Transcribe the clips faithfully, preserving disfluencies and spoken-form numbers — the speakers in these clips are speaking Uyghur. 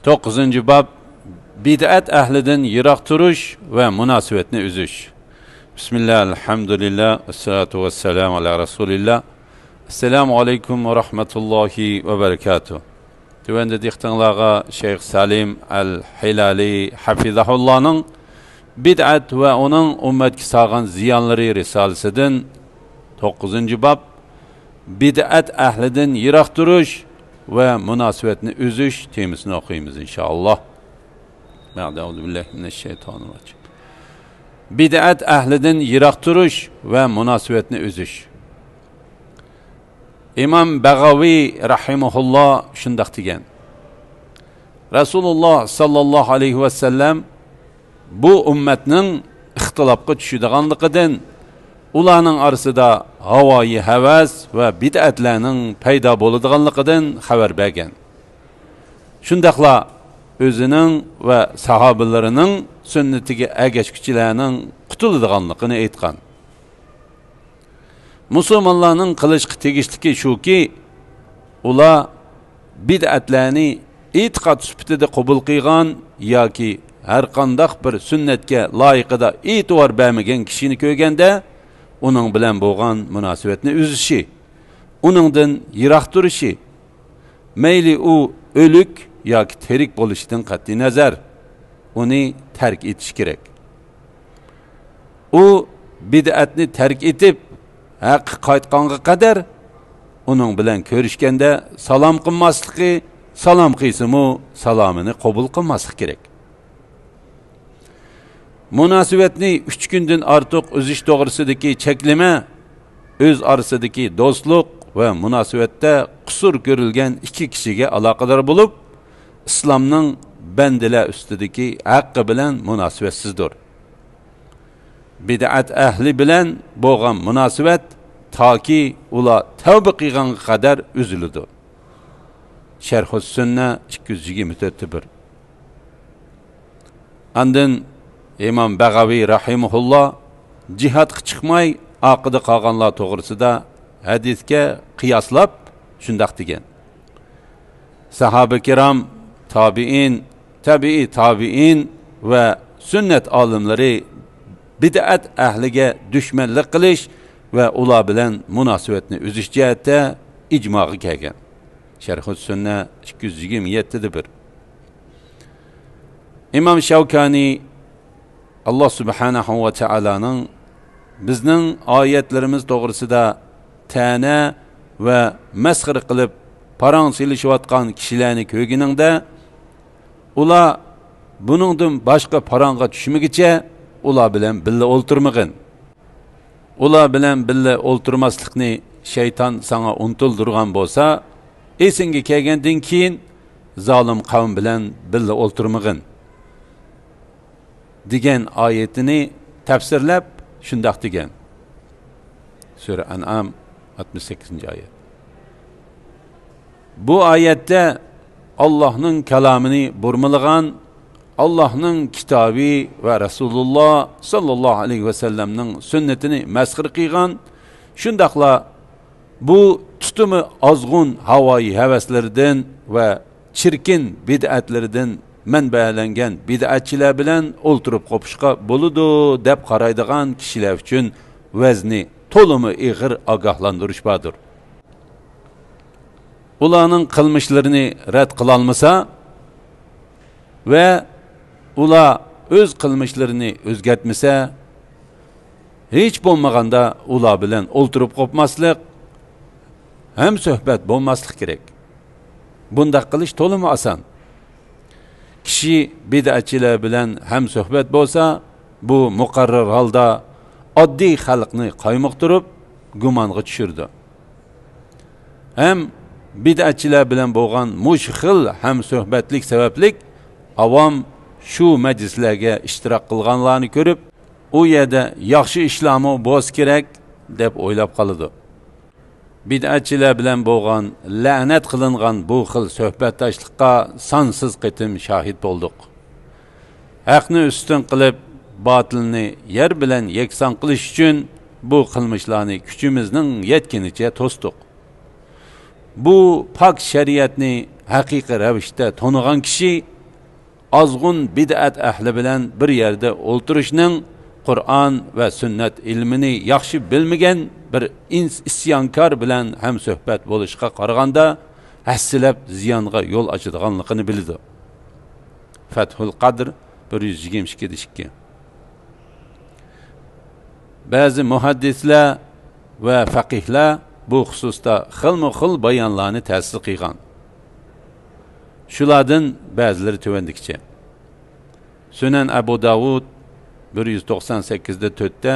توققۇزىنچى باب، بىدئەت ئەھلىدىن يىراق تۇرۇش ۋە مۇناسىۋەتنى ئۈزۈش. بىسمىللا، ئەلھەمدۇلىللا، ۋەسسالاتۇ ۋەسسالامۇ ئالا رەسۇلىللا. ئەسسالامۇ ئەلەيكۇم ۋە رەھمەتۇللاھى ۋە بەرىكاتۇھ. تۆۋەندە دىققىتىڭلارغا شەيخ سالىم ئەل ھىلالى ھەفىزەھۇللانىڭ بىدئەت ۋە ئۇنىڭ ئۈممەتكە سالغان زىيانلىرى رىسالىسىدىن توققۇزىنچى باب، بىدئەت ئەھلىدىن يىراق تۇرۇش ۋە مۇناسىۋەتنى ئۈزۈش تېمىسىنى ئوقۇيمىز، ئىنشائاللا. بەئدە، ئەئۇزۇ بىللاھى مىنەششەيتانىرراجىم. بىدئەت ئەھلىدىن يىراق تۇرۇش ۋە مۇناسىۋەتنى ئۈزۈش. ئىمام بەغەۋى رەھىمەھۇللا شۇنداق دېگەن: رەسۇلۇللا ساللاللاھۇ ئەلەيھى ۋەسەللەم بۇ ئۈممەتنىڭ ئىختىلاپقا چۈشىدىغانلىقىدىن، ئۇلارنىڭ ئارىسىدا ھاۋايى ھەۋەس ۋە بىدئەتلەرنىڭ پەيدا بولىدىغانلىقىدىن خەۋەر بەرگەن. شۇنداقلا ئۆزىنىڭ ۋە ساھابىلىرىنىڭ سۈننىتىگە ئەگەشكۈچىلەرنىڭ قۇتۇلىدىغانلىقىنى ئېيتقان. مۇسۇلمانلارنىڭ قىلىشقا تېگىشلىكى شۇكى، ئۇلار بىدئەتلەرنى ئېتىقاد سۈپىتىدە قوبۇل قىلغان ياكى ھەرقانداق بىر سۈننەتكە لايىقىدا ئېتىبار بەرمىگەن كىشىنى كۆرگەندە، ئۇنىڭ بىلەن بولغان مۇناسىۋەتنى ئۈزۈشى، ئۇنىڭدىن يىراق تۇرۇشى، مەيلى ئۇ ئۆلۈك ياكى تىرىك بولۇشىدىن قەتئىينەزەر، ئۇنى تەرك ئېتىش كېرەك. ئۇ بىدئەتنى تەرك ئېتىپ، ھەققە قايتقانغا قەدەر ئۇنىڭ بىلەن كۆرۈشكەندە سالام قىلماسلىقى، سالام قىلسىمۇ سالامىنى قوبۇل قىلماسلىق كېرەك. مۇناسىۋەتنى ئۈچ كۈندىن ئارتۇق ئۈزۈش توغرىسىدىكى چەكلىمە ئۆز ئارىسىدىكى دوستلۇق ۋە مۇناسىۋەتتە قۇسۇر كۆرۈلگەن ئىككى كىشىگە ئالاقىدار بولۇپ، ئىسلامنىڭ بەندىلەر ئۈستىدىكى ھەققى بىلەن مۇناسىۋەتسىزدۇر. بىدئەت ئەھلى بىلەن بولغان مۇناسىۋەت تاكى ئۇلار تەۋبە قىلغانغا قەدەر ئۈزۈلىدۇ. شەرھۇ سۈننە ئىككى يۈز يىگىرمە تۆتتە بىر. ئاندىن ئىمام بەغەۋى رەھىمەھۇللا جىھادقا چىقماي ئارقىدا قالغانلار توغرىسىدا ھەدىسكە قىياسلاپ شۇنداق دېگەن: ساھابە كىرام، تابىئىن، تەبىئىي تابىئىن ۋە سۈننەت ئالىملىرى بىدئەت ئەھلىگە دۈشمەنلىك قىلىش ۋە ئۇلار بىلەن مۇناسىۋەتنى ئۈزۈش جەھەتتە ئىجماغا كەلگەن. شەرھۇ سۈننە ئىككى يۈز يىگىرمە يەتتىدە بىر. ئىمام شەۋكانى، ئاللا سۇبھانەھۇ ۋە تائالانىڭ بىزنىڭ ئايەتلىرىمىز توغرىسىدا تەنە ۋە مەسخىرە قىلىپ پاراڭ سېلىشىۋاتقان كىشىلەرنى كۆرگىنىڭدە، ئۇلار بۇنىڭدىن باشقا پاراڭغا چۈشمىگۈچە ئۇلار بىلەن بىللە ئولتۇرمىغىن. ئۇلار بىلەن بىللە ئولتۇرماسلىقنى شەيتان ساڭا ئۇنتۇلدۇرغان بولسا، ئېسىڭگە كەلگەندىن كېيىن زالىم قەۋم بىلەن بىللە ئولتۇرمىغىن، دېگەن ئايىتىنى تەپسىرلەپ شۇنداق دېگەن. سۈرە ئەنئام، ئاتمىش سەككىزىنچى ئايەت. بۇ ئايەتتە ئاللاھنىڭ كالامىنى بۇرمىلىغان، ئاللاھنىڭ كىتابى ۋە رەسۇلۇللا ساللاللاھۇ ئەلەيھى ۋەسەللەمنىڭ سۈننىتىنى مەسخىرە قىلغان، شۇنداقلا بۇ تۇتىمى ئازغۇن ھاۋايى ھەۋەسلىرىدىن ۋە چىركىن بىدئەتلىرىدىن مەنبەلەنگەن بىدئەتچىلەر بىلەن ئولتۇرۇپ قوپۇشقا بولىدۇ دەپ قارايدىغان كىشىلەر ئۈچۈن ۋەزنى تولىمۇ ئېغىر ئاگاھلاندۇرۇش باردۇر. ئۇلارنىڭ قىلمىشلىرىنى رەت قىلالمىسا ۋە ئۇلار ئۆز قىلمىشلىرىنى ئۆزگەرتمىسە، ھېچ بولمىغاندا ئۇلار بىلەن ئولتۇرۇپ قوپماسلىق، ھەمسۆھبەت بولماسلىق كېرەك. بۇنداق قىلىش تولىمۇ ئاسان. كىشى بىدئەتچىلەر بىلەن ھەمسۆھبەت بولسا، بۇ مۇقەررەر ھالدا ئاددىي خەلقنى قايمۇقتۇرۇپ، گۇمانغا چۈشۈرىدۇ. ھەم بىدئەتچىلەر بىلەن بولغان مۇشۇ خىل ھەمسۆھبەتلىك سەۋەبلىك ئاۋام شۇ مەجلىسلەرگە ئىشتىراك قىلغانلارنى كۆرۈپ، ئۇ يەردە ياخشى ئىشلارمۇ بولسا كېرەك دەپ ئويلاپ قالىدۇ. بىدئەتچىلەر بىلەن بولغان لەنەت قىلىنغان بۇ خىل سۆھبەتداشلىققا سانسىز قېتىم شاھىت بولدۇق. ھەقنى ئۈستۈن قىلىپ، باتىلنى يەر بىلەن يەكسان قىلىش ئۈچۈن بۇ قىلمىشلارنى كۈچىمىزنىڭ يەتكىنىچە توستۇق. بۇ پاك شەرىئەتنى ھەقىقىي رەۋىشتە تونۇغان كىشى ئازغۇن بىدئەت ئەھلى بىلەن بىر يەردە ئولتۇرۇشنىڭ قۇرئان ۋە سۈننەت ئىلمىنى ياخشى بىلمىگەن بىر ئىنس-، ئىسيانكار بىلەن ھەمسۆھبەت بولۇشقا قارىغاندا ھەسسىلەپ زىيانغا يول ئاچىدىغانلىقىنى بىلىدۇ. فەتھۇل قەدىر، بىر يۈز يىگىرمە ئىككىدە ئىككى. بەزى مۇھەددىسلەر ۋە فەقىھلەر بۇ خۇسۇستا خىلمۇ خىل بايانلارنى تەسىس قىلغان. شۇلاردىن بەزىلىرى تۆۋەندىكىچە. سۈنەن ئەبۇ داۋۇد، بىر يۈز توقسان سەككىز دە تۆتتە،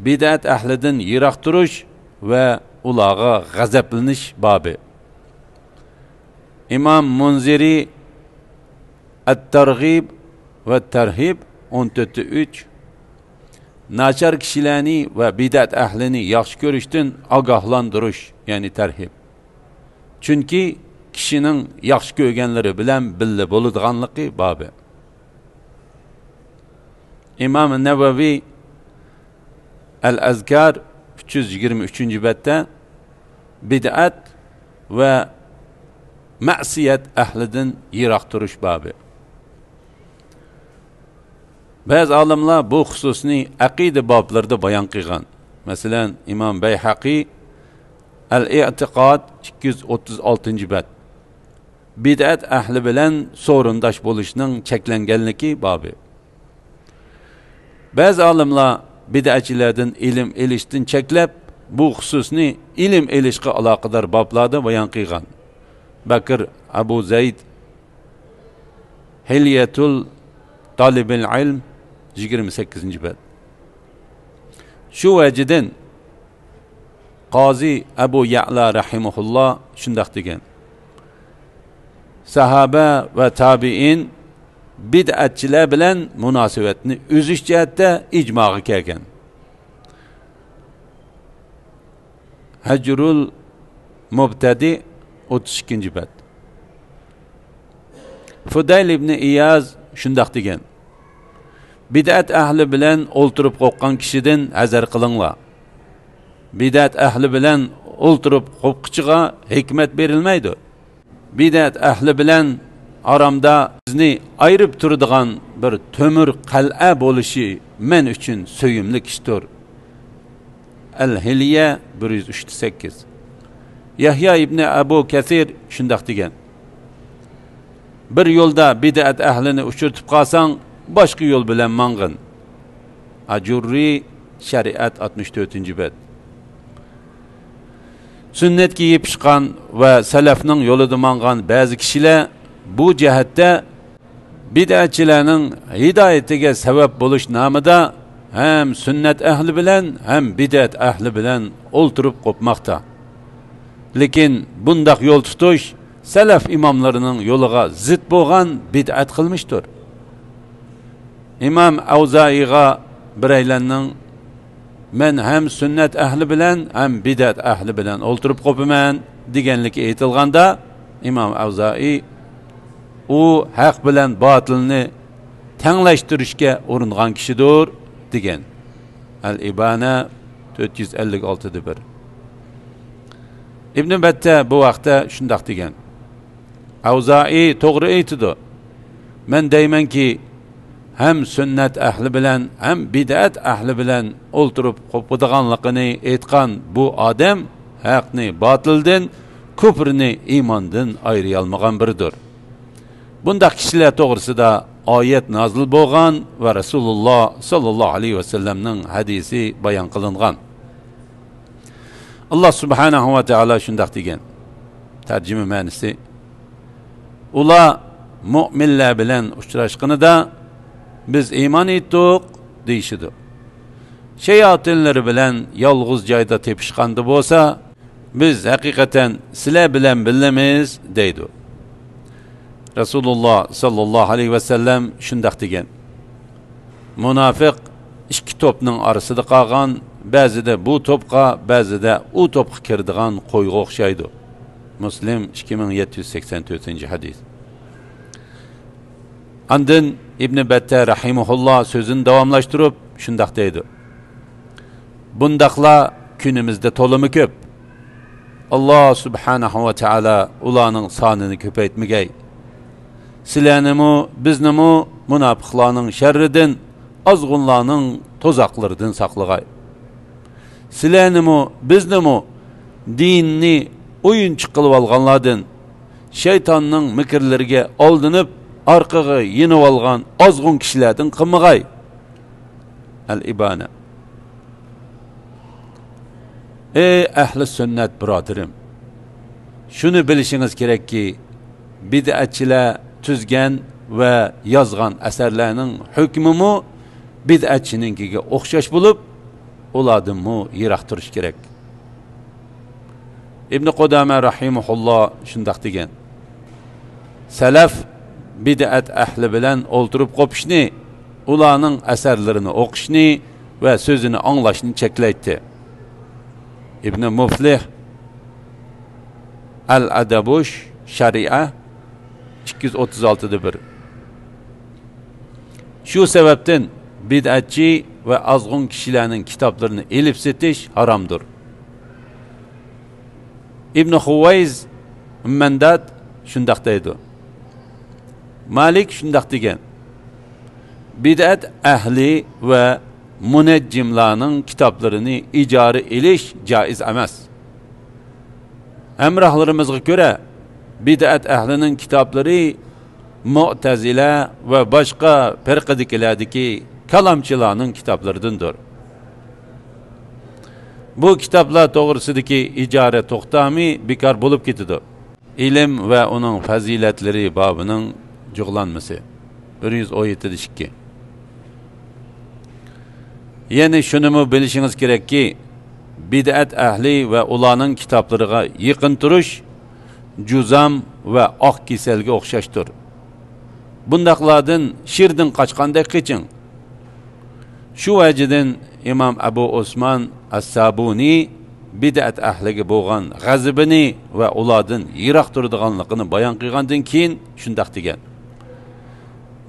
بىدئەت ئەھلىدىن يىراق تۇرۇش ۋە ئۇلارغا غەزەپلىنىش بابى. ئىمام مۇنزىرى، ئەت-تەرغىب ۋە تەرھىب، ئون تۆتتە ئۈچ، ناچار كىشىلەرنى ۋە بىدئەت ئەھلىنى ياخشى كۆرۈشتىن ئاگاھلاندۇرۇش، يەنى تەرھىب. چۈنكى كىشىنىڭ ياخشى كۆرگەنلىرى بىلەن بىللە بولىدىغانلىقى بابى. ئىمام نەۋەۋى، ئەل-ئەزكار، ئۈچ يۈز يىگىرمە ئۈچىنچى بەتتە، بىدئەت ۋە مەسىيەت ئەھلىدىن يىراق تۇرۇش بابى. بەزى ئالىملار بۇ خۇسۇسنى ئەقىدە بابلىرىدا بايان قىلغان. مەسىلەن، ئىمام بەيھەقى، ئەل-ئېتىقاد، ئىككى يۈز ئوتتۇز ئالتىنچى بەت، بىدئەت ئەھلى بىلەن سورۇنداش بولۇشنىڭ چەكلەنگەنلىكى بابى. بەزى ئالىملار بىدئەتچىلەردىن ئىلىم ئېلىشتىن چەكلەپ، بۇ خۇسۇسنى ئىلىم ئېلىشقا ئالاقىدار بابلاردا بايان قىلغان. بەكر ئەبۇ زەيد، ھىليەتۇل تالىبىل ئىلم، يىگىرمە سەككىزىنچى بەت. شۇ ۋەجىدىن قازى ئەبۇ يەئلا رەھىمەھۇللا شۇنداق دېگەن: ساھابە ۋە تابىئىن بىدئەتچىلەر بىلەن مۇناسىۋەتنى ئۈزۈش جەھەتتە ئىجماغا كەلگەن. ھەجرۇل مۇبتەدى، ئوتتۇز ئىككىنچى بەت. فۇدەيل ئىبنى ئىياز شۇنداق دېگەن: بىدئەت ئەھلى بىلەن ئولتۇرۇپ قوپقان كىشىدىن ھەزەر قىلىڭلار. بىدئەت ئەھلى بىلەن ئولتۇرۇپ قوپقۇچىغا ھېكمەت بېرىلمەيدۇ. بىدئەت ئەھلى بىلەن ئارامدا بىزنى ئايرىپ تۇرىدىغان بىر تۆمۈر قەلئە بولۇشى مەن ئۈچۈن سۆيۈملۈك ئىشتۇر. ئەل-ھىليە، بىر يۈز ئۈچتە سەككىز. يەھيا ئىبنى ئەبۇ كەسىر شۇنداق دېگەن: بىر يولدا بىدئەت ئەھلىنى ئۇچرىتىپ قالساڭ، باشقا يول بىلەن ماڭغىن. ئاجۇررى، شەرىئەت، ئاتمىش تۆتىنچى بەت. سۈننەتكە يېپىشقان ۋە سەلەفنىڭ يولىدا ماڭغان بەزى كىشىلەر بۇ جەھەتتە بىدئەتچىلەرنىڭ ھىدايىتىگە سەۋەب بولۇش نامىدا ھەم سۈننەت ئەھلى بىلەن، ھەم بىدئەت ئەھلى بىلەن ئولتۇرۇپ قوپماقتا. لېكىن بۇنداق يول تۇتۇش سەلەف ئىماملىرىنىڭ يولىغا زىت بولغان بىدئەت قىلمىشتۇر. ئىمام ئەۋزائىيغا بىرەيلەننىڭ «مەن ھەم سۈننەت ئەھلى بىلەن، ھەم بىدئەت ئەھلى بىلەن ئولتۇرۇپ قوپىمەن» دېگەنلىكى ئېيتىلغاندا، ئىمام ئەۋزائىي: «ئۇ ھەق بىلەن باتىلنى تەڭلەشتۈرۈشكە ئۇرۇنغان كىشىدۇر» دېگەن. ئەل-ئىبانە، تۆت يۈز ئەللىك ئالتىدە بىر. ئىبنى بەتتە بۇ ھەقتە شۇنداق دېگەن: ئەۋزائىي توغرا ئېيتىدۇ. مەن دەيمەنكى، ھەم سۈننەت ئەھلى بىلەن، ھەم بىدئەت ئەھلى بىلەن ئولتۇرۇپ قوپىدىغانلىقىنى ئېيتقان بۇ ئادەم ھەقنى باتىلدىن، كۇپرنى ئىماندىن ئايرىيالمىغان بىرىدۇر. بۇنداق كىشىلەر توغرىسىدا ئايەت نازىل بولغان ۋە رەسۇلۇللا ساللاللاھۇ ئەلەيھى ۋەسەللەمنىڭ ھەدىسى بايان قىلىنغان. ئاللا سۇبھانەھۇ ۋە تائالا شۇنداق دېگەن. تەرجىمە مەنىسى: ئۇلار مۆمىنلەر بىلەن ئۇچراشقىنىدا، «بىز ئىمان ئېيتتۇق» دېيىشىدۇ. شاياتىنلىرى بىلەن يالغۇز جايدا تېپىشقاندا بولسا، «بىز ھەقىقەتەن سىلەر بىلەن بىللىمىز» دەيدۇ. رەسۇلۇللا ساللاللاھۇ ئەلەيھى ۋەسەللەم شۇنداق دېگەن: مۇناپىق ئىككى توپنىڭ ئارىسىدا قالغان، بەزىدە بۇ توپقا، بەزىدە ئۇ توپقا كىرىدىغان قويغا ئوخشايدۇ. مۇسلىم، ئىككى مىڭ يەتتە يۈز سەكسەن تۆتىنچى ھەدىس. ئاندىن ئىبنى بەتتە رەھىمەھۇللا سۆزىنى داۋاملاشتۇرۇپ شۇنداق دەيدۇ: بۇنداقلار كۈنىمىزدە تولىمۇ كۆپ. ئاللا سۇبھانەھۇ ۋە تائالا ئۇلارنىڭ سانىنى كۆپەيتمىگەي. سىلەرنىمۇ، بىزنىمۇ مۇناپىقلارنىڭ شەررىدىن، ئازغۇنلارنىڭ تۇزاقلىرىدىن ساقلىغاي. سىلەرنىمۇ، بىزنىمۇ دىننى ئويۇنچۇق قىلىۋالغانلاردىن، شەيتاننىڭ مىكىرلىرىگە ئالدىنىپ، ئارقىغا يېنىۋالغان ئازغۇن كىشىلەردىن قىلمىغاي. ئەل ئىبانە. ئەي ئەھلى سۈننەت بۇرادىرىم! شۇنى بىلىشىڭىز كېرەككى، بىدئەتچىلەر تۈزگەن ۋە يازغان ئەسەرلەرنىڭ ھۆكمىمۇ بىدئەتچىنىڭكىگە ئوخشاش بولۇپ، ئۇلاردىنمۇ يىراق تۇرۇش كېرەك. ئىبنى قۇدامە رەھىمەھۇللا شۇنداق دېگەن: سەلەف بىدئەت ئەھلى بىلەن ئولتۇرۇپ قوپۇشنى، ئۇلارنىڭ ئەسەرلىرىنى ئوقۇشنى ۋە سۆزىنى ئاڭلاشنى چەكلەيتتى. ئىبنى مۇفلىھ، ئەل ئەدەبۇش شەرىئە، ئىككى يۈز ئوتتۇز ئالتىدا بىر. شۇ سەۋەبتىن بىدئەتچى ۋە ئازغۇن كىشىلەرنىڭ كىتابلىرىنى ئېلىپ سېتىش ھارامدۇر. ئىبنى خۇۋەيز مەنداد شۇنداق دەيدۇ. مالىك شۇنداق دېگەن: بىدئەت ئەھلى ۋە مۇنەججىملارنىڭ كىتابلىرىنى ئىجارە ئېلىش جائىز ئەمەس. ھەمراھلىرىمىزغا كۆرە، بىدئەت ئەھلىنىڭ كىتابلىرى مۇئتەزىلە ۋە باشقا پىرقىدىكىلەردىكى كالامچىلارنىڭ كىتابلىرىدىندۇر. بۇ كىتابلار توغرىسىدىكى ئىجارە توختامى بىكار بولۇپ كېتىدۇ. ئىلىم ۋە ئۇنىڭ پەزىلەتلىرى بابىنىڭ جۇغلانمىسى، بىر يۈز ئون يەتتىدە ئىككى. يەنە شۇنىمۇ بىلىشىڭىز كېرەككى، بىدئەت ئەھلى ۋە ئۇلارنىڭ كىتابلىرىغا يېقىن تۇرۇش جۇزام ۋە ئاق كېسەلگە ئوخشاشتۇر. بۇنداقلاردىن شىردىن قاچقاندەك قېچىڭ. شۇ ۋەجىدىن ئىمام ئەبۇ ئوسمان ئەس-سابۇنى بىدئەت ئەھلىگە بولغان غەزىپىنى ۋە ئۇلاردىن يىراق تۇرىدىغانلىقىنى بايان قىلغاندىن كېيىن شۇنداق دېگەن: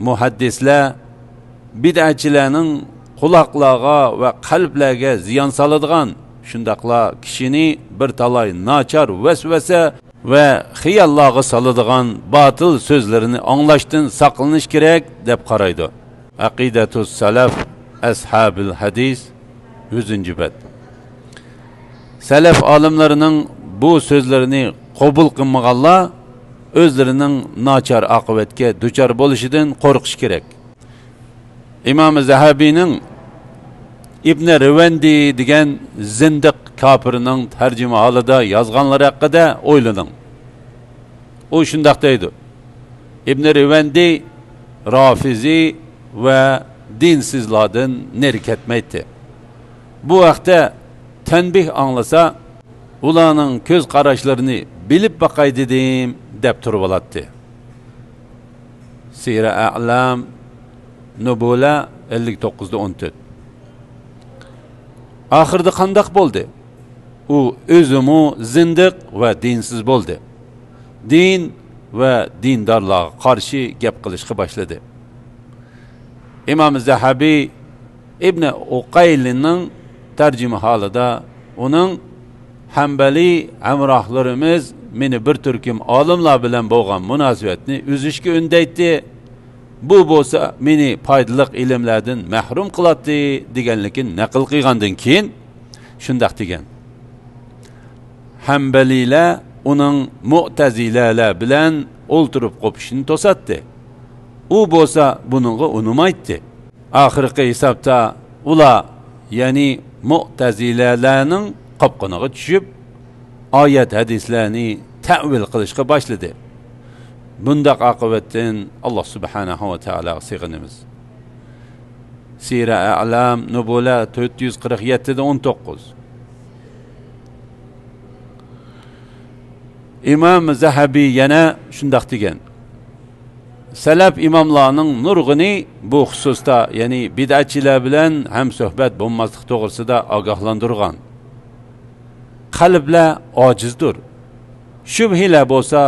مۇھەددىسلەر بىدئەتچىلەرنىڭ قۇلاقلارغا ۋە قەلبلەرگە زىيان سالىدىغان، شۇنداقلا كىشىنى بىر تالاي ناچار ۋەسۋەسە ۋە خىياللارغا سالىدىغان باتىل سۆزلىرىنى ئاڭلاشتىن ساقلىنىش كېرەك، دەپ قارايدۇ. ئەقىدەتۇس سەلەف ئەسھابىل ھەدىس، يۈزىنچى بەت. سەلەف ئالىملىرىنىڭ بۇ سۆزلىرىنى قوبۇل قىلمىغانلار ئۆزلىرىنىڭ ناچار ئاقىۋەتكە دۇچار بولۇشىدىن قورقۇشى كېرەك. ئىمام زەھەبىنىڭ ئىبنى رىۋەندى دېگەن زىندىق كاپىرنىڭ تەرجىمىھالىدا يازغانلىرى ھەققىدە ئويلىنىڭ. ئۇ شۇنداق دەيدۇ: ئىبنى رىۋەندى رافىزى ۋە دىنسىزلاردىن نېرى كەتمەيتتى. بۇ ھەقتە تەنبىھ ئاڭلىسا، ئۇلارنىڭ كۆز قاراشلىرىنى بىلىپ باقاي دېدىم، دەپ تۇرۇۋالاتتى. سىرە ئەلام نۇبۇلە ئەللىك توققۇزدا ئون تۆت. ئاخىرىدا قانداق بولدى؟ ئۇ ئۆزىمۇ زىندىق ۋە دىنسىز بولدى. دىن ۋە دىندارلارغا قارشى گەپ قىلىشقا باشلىدى. ئىمام زەھەبى ئىبنى ئۇقەيلىنىڭ تەرجىمىھالىدا ئۇنىڭ «ھەمبەلىي ھەمراھلىرىمىز مېنى بىر تۈركۈم ئالىملار بىلەن بولغان مۇناسىۋەتنى ئۈزۈشكە ئۈندەيتتى، بۇ بولسا مېنى پايدىلىق ئىلىملەردىن مەھرۇم قىلاتتى» دېگەنلىكىنى نەقىل قىلغاندىن كېيىن شۇنداق دېگەن: ھەمبەلىيلەر ئۇنىڭ مۇئتەزىلەلەر بىلەن ئولتۇرۇپ قوپۇشىنى توساتتى. ئۇ بولسا بۇنىڭغا ئۇنىمايتتى. ئاخىرقى ھېسابتا ئۇلار، يەنى مۇئتەزىلەلەرنىڭ قاپقىنىغا چۈشۈپ، ئايەت ھەدىسلەرنى تەئۋىل قىلىشقا باشلىدى. بۇنداق ئاقىۋەتتىن ئاللا سۇبھانەھۇ ۋە تائالاغا سېغىنىمىز. سىرە ئەلام نۇبۇلە تۆت يۈز قىرىق يەتتىدە ئون توققۇز. ئىمام زەھەبى يەنە شۇنداق دېگەن: سەلەپ ئىماملارنىڭ نۇرغۇنى بۇ خۇسۇستا، يەنى بىدئەتچىلەر بىلەن ھەمسۆھبەت بولماسلىق توغرىسىدا ئاگاھلاندۇرغان. قەلبلەر ئاجىزدۇر. شۈبھىلەر بولسا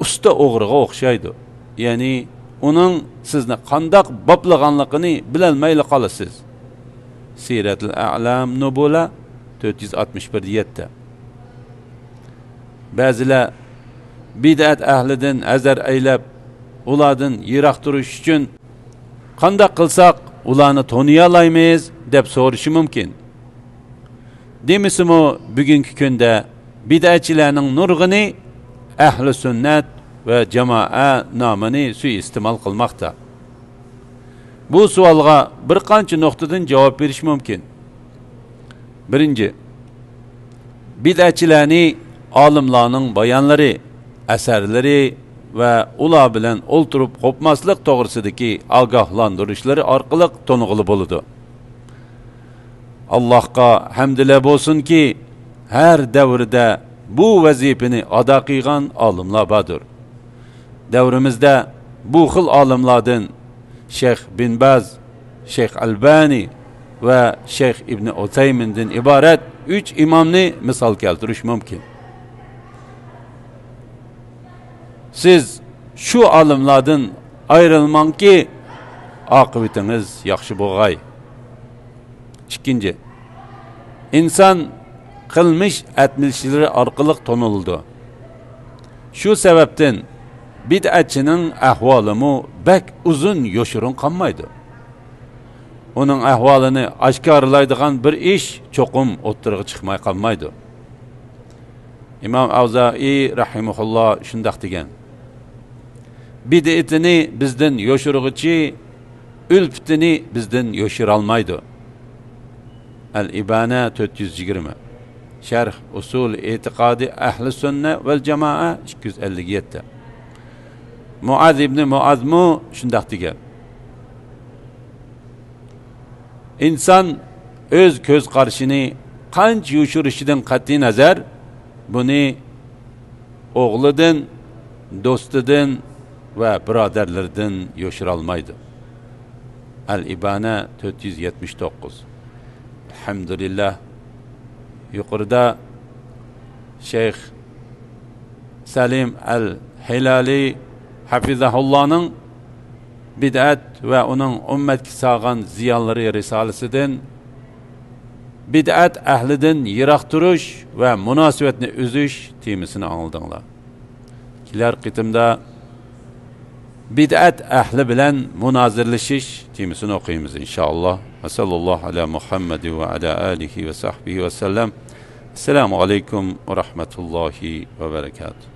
ئۇستا ئوغرىغا ئوخشايدۇ. يەنى ئۇنىڭ سىزنى قانداق باپلىغانلىقىنى بىلەلمەيلا قالىسىز. سىرەتۇل ئەلام نۇبۇلە تۆت يۈز ئاتمىش بىر يەتتە. بەزىلەر بىدئەت ئەھلىدىن ھەزەر ئەيلەپ، ئۇلاردىن يىراق تۇرۇش ئۈچۈن قانداق قىلساق ئۇلارنى تونۇيالايمىز دەپ سورىشى مۇمكىن. دېمىسىمۇ، بۈگۈنكى كۈندە بىدئەتچىلەرنىڭ نۇرغۇنى ئەھلى سۈننەت ۋە جامائە نامىنى سۇيىئىستېمال قىلماقتا. بۇ سوئالغا بىر قانچە نۇقتىدىن جاۋاب بېرىش مۇمكىن. بىرىنچى، بىدئەتچىلەرنى ئالىملارنىڭ بايانلىرى، ئەسەرلىرى ۋە ئۇلار بىلەن ئولتۇرۇپ قوپماسلىق توغرىسىدىكى ئاگاھلاندۇرۇشلىرى ئارقىلىق تونۇغىلى بولىدۇ. ئاللاھقا ھەمدىلەر بولسۇنكى، ھەر دەۋردە بۇ ۋەزىپىنى ئادا قىلغان ئالىملار باردۇر. دەۋرىمىزدە بۇ خىل ئالىملاردىن شەيخ بىن باز، شەيخ ئەلبانى ۋە شەيخ ئىبنى ئۇسەيمىندىن ئىبارەت ئۈچ ئىمامنى مىسال كەلتۈرۈش مۇمكىن. سىز شۇ ئالىملاردىن ئايرىلماڭكى، ئاقىۋىتىڭىز ياخشى بولغاي. ئىككىنچى، ئىنسان قىلمىش ئەتمىشلىرى ئارقىلىق تونۇلىدۇ. شۇ سەۋەبتىن بىدئەتچىنىڭ ئەھۋالىمۇ بەك ئۇزۇن يوشۇرۇن قالمايدۇ. ئۇنىڭ ئەھۋالىنى ئاشكارىلايدىغان بىر ئىش چوقۇم ئوتتۇرىغا چىقماي قالمايدۇ. ئىمام ئەۋزائىي رەھىمەھۇللا شۇنداق دېگەن: «بىدئىتىنى بىزدىن يوشۇرغۇچى ئۈلپىتىنى بىزدىن يوشۇرالمايدۇ.» ئەل ئىبانە تۆت يۈز يىگىرمە، شەرھ ئۇسۇل ئېتىقادى ئەھلى سۈننە ۋەل جامائە ئىككى يۈز ئەللىك يەتتە. مۇئاز ئىبنى مۇئازمۇ شۇنداق دېگەن: «ئىنسان ئۆز كۆز قارىشىنى قانچە يوشۇرۇشىدىن قەتئىينەزەر، بۇنى ئوغلىدىن، دوستىدىن ۋە بۇرادەرلىرىدىن يوشۇرالمايدۇ.» ئەل ئىبانە تۆت يۈز يەتمىش توققۇز. ئەلھەمدۇلىللاھ، يۇقىرىدا شەيخ سەلىم ئەل ھىلالى ھەفىزەھۇللانىڭ بىدئەت ۋە ئۇنىڭ ئۈممەتكە سالغان زىيانلىرى رىسالىسىدىن بىدئەت ئەھلىدىن يىراق تۇرۇش ۋە مۇناسىۋەتنى ئۈزۈش تېمىسىنى ئاڭلىدىڭلار. كېلەر قېتىمدا بىدئەت ئەھلى بىلەن مۇنازىرىلىشىش تېمىسىنى ئوقۇيمىز، ئىنشائاللا. ۋە ساللاللاھۇ ئەلا مۇھەممەد ۋە ئەلا ئالىھى ۋە سەھبىھى ۋە سەللەم. ئەسسالامۇ ئەلەيكۇم ۋە رەھمەتۇللاھى ۋە بەرەكاتۇھ.